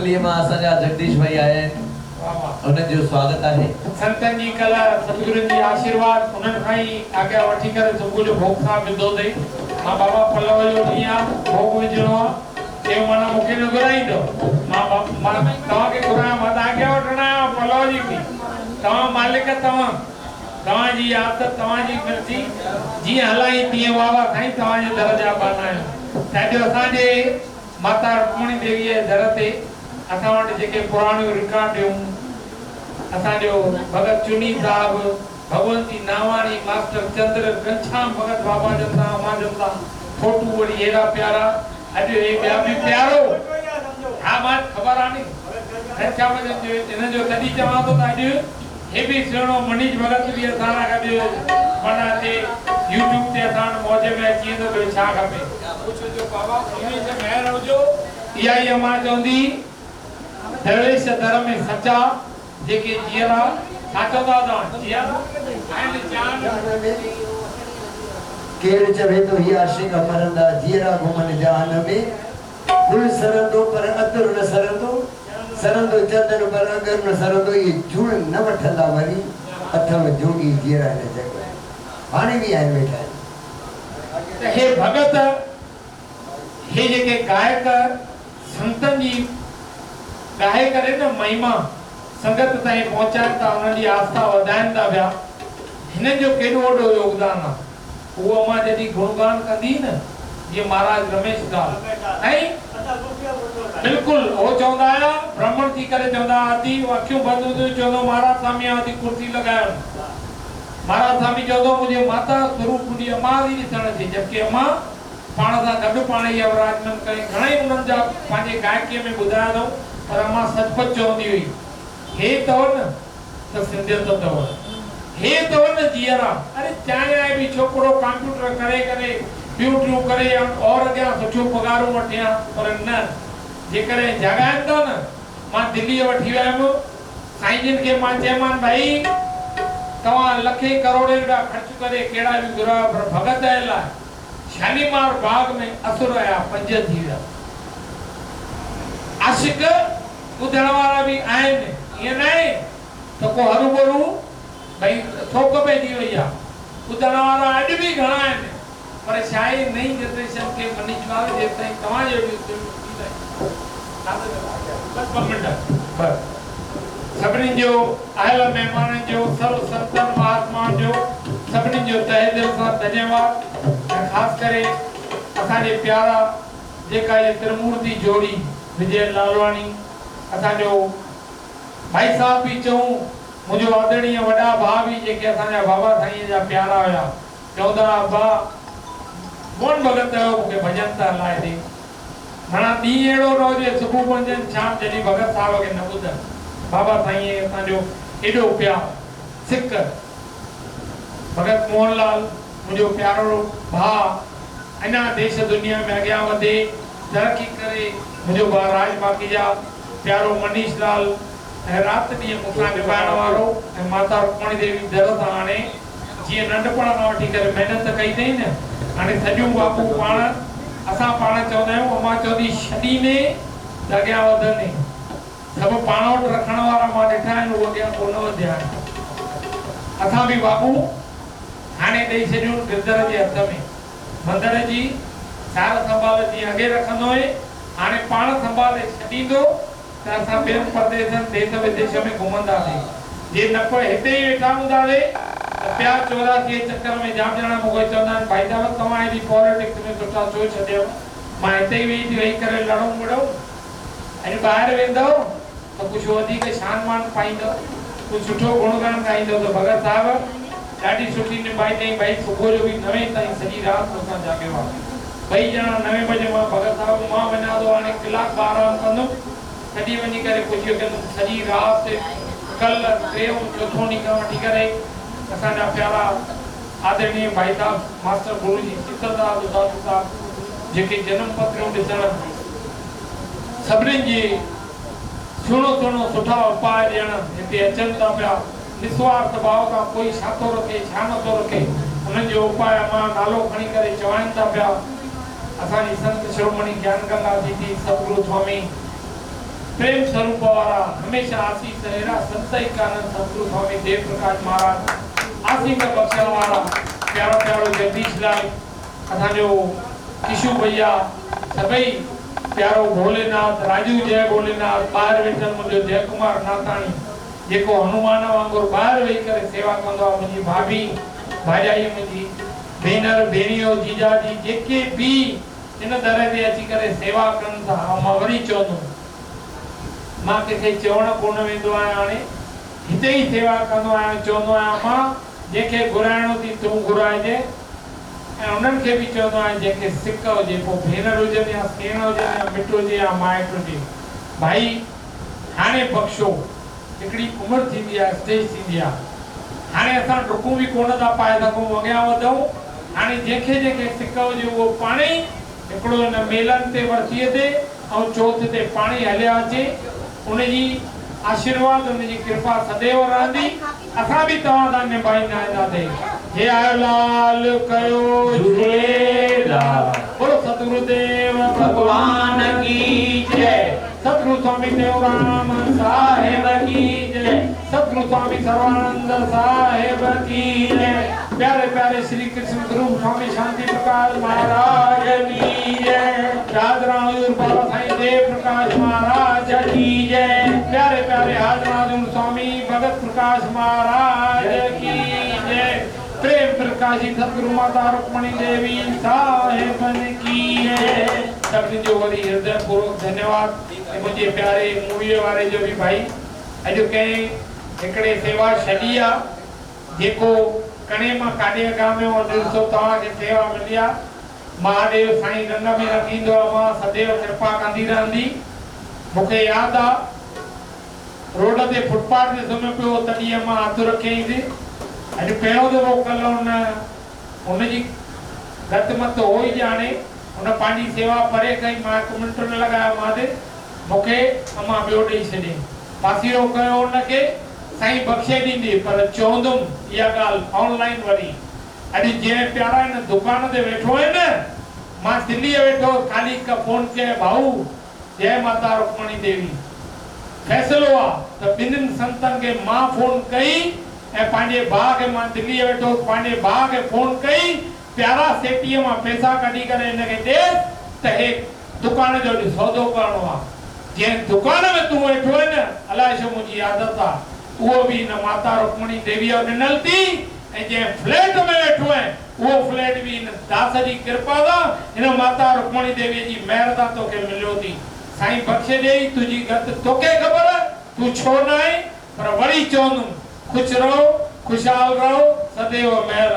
ڪوٽليء مان اسان جا جگديش ڀائي آيا آهن. انهن جو سواگت آهي. سنتن جي ڪلا، ستگرن جي آشيرواد، انهن کان ئي آگيا وٺي ڪري صبح جو ڀوڳ صاحب وڌو اٿئي. مان بابا پلو جو ڏينهن آ، ڀوڳ وجهڻو آ. چيو معنيٰ مون کي نه گهرائيندؤ؟ مان مان توهان کي گهرايان، مان ته آگيا وٺڻ آيو آهيان پلو جي به. توهان مالڪ توهان، توهان جي آت، توهان جي مرضي، جيئن هلائين تيئن واهه واهه سائين توهان جي در جا ٻانها آهيون. ته اڄ اسان جي ماتا رڪمڻي ديويء جي در تي اسان وٽ جيڪي پراڻيون رڪارڊيون اسان جو ڀڳت چني صاحب، ڀڳونتي ناواڻي، ماسٽر چندر، گهنشام ڀڳت بابا جن سان امان جن سان فوٽو وري اهڙا پيارا اڄ اهي ٻيا به پيارو ها مان خبر آ ني گهنشام جن جو هن جو تڏهن چوان ٿو ته اڄ هي به سهڻو منيش ڀڳت به اسان سان گڏ معنيٰ هتي يوٽيوب تي اسان وٽ موج ۾ اچي ويندو ٻيو ڇا کپي. خوش هجو بابا هميشه مهر هجو. اها ئي امان چوندي درويش در ۾ سچا جيڪي جيئرا ڇا چوندا هئا توهان جيئرا آهن جان ۾. ڪير چوي ٿو هي عاشق مرندا جيئرا گهمن جهان ۾. گل سرندو پر عطر نه سرندو، سرندو چندن پر اگر نه سرندو، اهي جوڻ نه وٺندا وري، اٿئو جوڳي جيئرا هن جڳ ۾. هاڻي به آهن ويٺا آهن. ته هي ڀڳت، هي جيڪي گائڪ سنتن جي ڳائي ڪري نه مهما سنگت تائين پهچائن ٿا، انهن جي آسٿا وڌائن ٿا پيا، هنن جو ڪيڏو وڏو يوگدان آ. هوء امان جڏهن گڻگان ڪندي نه جيئن مهاراج رميش لال ۽ بلڪل هو چوندا هيا برهمڻ ٿي ڪري چوندا هئا ادي اکيون بند هونديون هيون چوندو هو مهاراج سامي آ ادي ڪرسي لڳايو نه مهاراج سامي چوندو هو منهنجي ماتا سروپ منهنجي امان ٿي ڏسڻ اچي جبڪه امان پاڻ سان گڏ پاڻ اها وراجمن ڪري گهڻائي انهن جا پنهنجي گائڪيء ۾ ٻڌايا اٿئون پر امان سچ پچ چوندي هئي هي اٿئو نه ته سنڌيت اٿئو. هي اٿئو نه جيئرا. اري چانهه آهي به ڇوڪرو ڪامپيوٽر ڪري ڪري ٻيون ٽيون ڪري يا اور اڳيان سٺيون پگهارون وٺي ها پر نه جيڪڏهن جاڳائين ٿا نه مان دليء وٺي ويم سائين جن کي مان چيمان ڀائي توهان لکين ڪروڙين رپيا خرچ ڪري ڪهڙا به گهرايو پر ڀڳت جي لاء شاليمار باغ ۾ اسر آيا پنج ٿي ويا عاشق ٻڌڻ وارا به آهن، ائين ناهي ته ڪو هروڀرو ڀئي ٿوڪ پئجي وئي آ. ٻڌڻ وارا اڄ به گهڻا آهن، پر شايد نئين جنريشن کي منيش لال جيستائين توهان جهڙيون سهڻيون ٿيندا آهن. ڇا ٿا چئو؟ بس ٻه منٽ بس. سڀني جو، آيل مهمانن جو، سرو سنتن مهاتمائن جو، سڀني جو تهه دل سان ڌنيواد ۽ خاص ڪري اسان جي پيارا جيڪا هيء ترمورتي جوڙي وجي لالواڻي اسان جو ڀائي صاحب به چئون منهنجو آدرڻيه وڏا ڀاء به جيڪي اسان جا بابا سائينء جا پيارا هيا چوندا ها ابا موهن ڀڳت چيو مون کي ڀڄن ته هلائي ڏي معنيٰ ڏينهن اهڙو نه هجي صبح پنجن شام جڏهن ڀڳت صاحب کي نه ٻڌن بابا سائينء اسان جو ايڏو پيار سڪ ڀڳت موهن لال منهنجو پيارو ڀاء اڃا ديش دنيا ۾ اڳيان وڌي ترقي ڪري منهنجو ڀاء راج ماکيجا، پيارو منيش لال ۽ رات ڏينهن مون سان نڀائڻ وارو ۽ ماتا رڪمڻي ديوي در تان آڻي جيئن ننڍپڻ کان وٺي ڪري محنت ڪئي اٿئي نه هاڻي سڄون بابو پاڻ اسان پاڻ چوندا آهيون امان چوندي ڇڏيندي ته اڳيان وڌندي سڀ پاڻ وٽ رکڻ وارا مان ڏٺا آهن هو اڳيان ڪونه وڌيا آهن اسان به بابو هاڻي ڏئي ڇڏيون گردر جي هٿ ۾. مندر جي سار سنڀال جيئن اڳي رکندو هئين، هاڻي پاڻ سنڀالي ڇڏيندو ته اسان ٻين پرديسن، ديس وديش ۾ گهمنداسين. جي نه پوء هتي ئي ويٺا هونداسين ته پيا چوراسيء چڪر ۾ جام ڄڻا مون کي چوندا آهن، ڀائي صاحب توهان هيڏي پاليٽڪس ۾ سٺا ڇو ڇڏيو؟ مان هتي ئي ويهي ٿي ويهي ڪري لڙون وڙهون. اڄ ٻاهر ويندؤ ته ڪجهه وڌيڪ شان مان پائيندؤ، ڪجهه سٺو گڻگان ڳائيندؤ ته ڀڳت صاحب ڏاڍي سٺي نڀائي اٿئي ڀائي صبح جو به نوين تائين سڄي رات مون سان جاڳيو آ. ٻئي ڄڻا نوين بجي مان ڀڳت صاحب مان وڃان ٿو هاڻي ڪلاڪ ٻه آرام ڪندم تڏهن وڃي ڪري ڪجهه اهو ڪندم سڄي رات ڪلهه ٽيون چوٿون ڏينهن کان وٺي ڪري اسان جا پيارا آدرڻيه ڀائي صاحب ماستر گرو جي سيتلداس اداسي صاحب جيڪي جنم پتريون ڏسڻ سڀنين جي سهڻو سهڻو سٺا اپاء ڏيڻ هتي اچن ٿا پيا. نسوارٿ ڀاء کان ڪوئي ڇا ٿو رکي ڇا نه ٿو رکي انهن جو اپاء امان نالو کڻي ڪري چوائن ٿا پيا. اسان جي سنت شرومڻي گيان گنگا ٿي ٿي ستگرو سوامي. پريم سروپ وارا هميشه آسيس اهڙا سنت ئي ڪانهن ستگرو سوامي ديو پرڪاش مهاراج آسيس بخشڻ وارا پيارو پيارو جگديش لال اسان جو ڪشو ڀئيا سڀئي پيارو ڀوليناٿ راجو جئه ڀوليناٿ ٻاهر ويٺل منهنجو جئه ڪمار ناٿاڻي جيڪو هنومان وانگر ٻاهر ويهي ڪري سيوا ڪندو آهي منهنجي ڀاڀي ڀاڄائي منهنجي ڀينر ڀيڻيو جيجاجي جيڪي به ان در تي اچي ڪري سيوا ڪن ٿا ۽ مان وري چوندم مان ڪٿي چوڻ ڪونه ويندو آهيان هاڻي هتي ئي سيوا ڪندو آهيان چوندو آهيان مان جنهن کي گهرائڻو ٿي تون گهرائجي ۽ انهن کي به چوندو آهيان جنهن کي سڪ هجي پوء ڀينر هجن يا سيڻ هجن يا مٽ هجي يا مائٽ هجي ڀائي هاڻي بخشو هڪڙي عمر ٿيندي آهي اسٽيج ٿيندي آهي هاڻي اسان ڊڪون به ڪونه ٿا پائي سگهون اڳيان وڌون هاڻي جنهن کي جنهن کي سڪ هجي اهو پاڻهي هڪڙو هن ميلن تي ورسيء تي ۽ چوٿ تي پاڻهي هليا اچي ان جي آشيرواد ان جي ڪرپا سديو رهندي اسان به توهان سان نڀائيندا اينداسين جي آيو لال ڪيو جهوليلال بولو ستگرو ديو ڀڳوان ڪي جئي ستگرو سوامي ٽيئونرام صاحب ڪي جئي ستگرو سوامي سروانند صاحب ڪي جئي پياري پياري شري ڪرشن سروپ سوامي شانتي پرڪاش مهاراج ڪي جئي حاضران حضور بابا سائين ديو پرڪاش مهاراج ڪي جئي پياري پياري حاضران حضور سوامي ڀڳت پرڪاش مهاراج ڪي جئي پريم پرڪاشي ستگرو ماتا رڪمڻي ديوي صاحبن ڪي جئي سڀني جو وري هردي پوروڪ ڌنيواد ۽ منهنجي پياري موويء واري جو به ڀائي اڄ ڪنهن هڪڙي سيوا ڇڏي آ جيڪو ڪڻي مان ڪاڏي اگهاميو ۽ ڏسو توهان کي سيوا ملي آ مهاديو سائين رنگ ۾ رڱيندو آ مان سديو ڪرپا ڪندي رهندي مون کي ياد آ روڊ تي فٽ پاٿ تي سمهيو پيو هو تڏهن مان هٿ رکيائينس اڄ پهريون دفعو ڪلهه ان هن جي گت مت هو ئي ڄاڻي هن پنهنجي سيوا پري ڪئي مان هڪ منٽ نه لڳايومانس مون کي امان ٻيو ڏئي ڇڏيائين پاسيرو ڪيو ان کي سائين بخشي ڏيندي پر چوندم اها ڳالهه آن لائين وري اڄ جنهن پيارا هن دڪان تي ويٺو آهين نه مان دليء ويٺو هوس خالي هڪ فون ڪيائين ڀائو جئه ماتا رڪمڻي ديوي. فيصلو آ ته ٻنهين سنتن کي مان فون ڪئي ۽ پنهنجي ڀاء کي مان دليء ويٺو هوس پنهنجي ڀاء کي فون ڪئي پيارا سيٽيء مان پئسا ڪڍي ڪري هن کي ڏيس ته هي دڪان جو اڄ سودو ڪرڻو آ جنهن دڪان ۾ تون ويٺو آهين نه الائي ڇو منهنجي عادت آ اهو به هن ماتا رڪمڻي ديويء جو ڏنل ٿي ۽ جنهن فليٽ ۾ ويٺو آهين اهو فليٽ به هن داس جي ڪرپا سان هن ماتا رڪمڻي ديويء جي مهر سان توکي مليو ٿي. سائين بخشي ڏيئي تنهنجي گت توکي خبر تون ڇو نه آئين پر وري چوندم خوش رهو خوشحال رهو سديو مهر.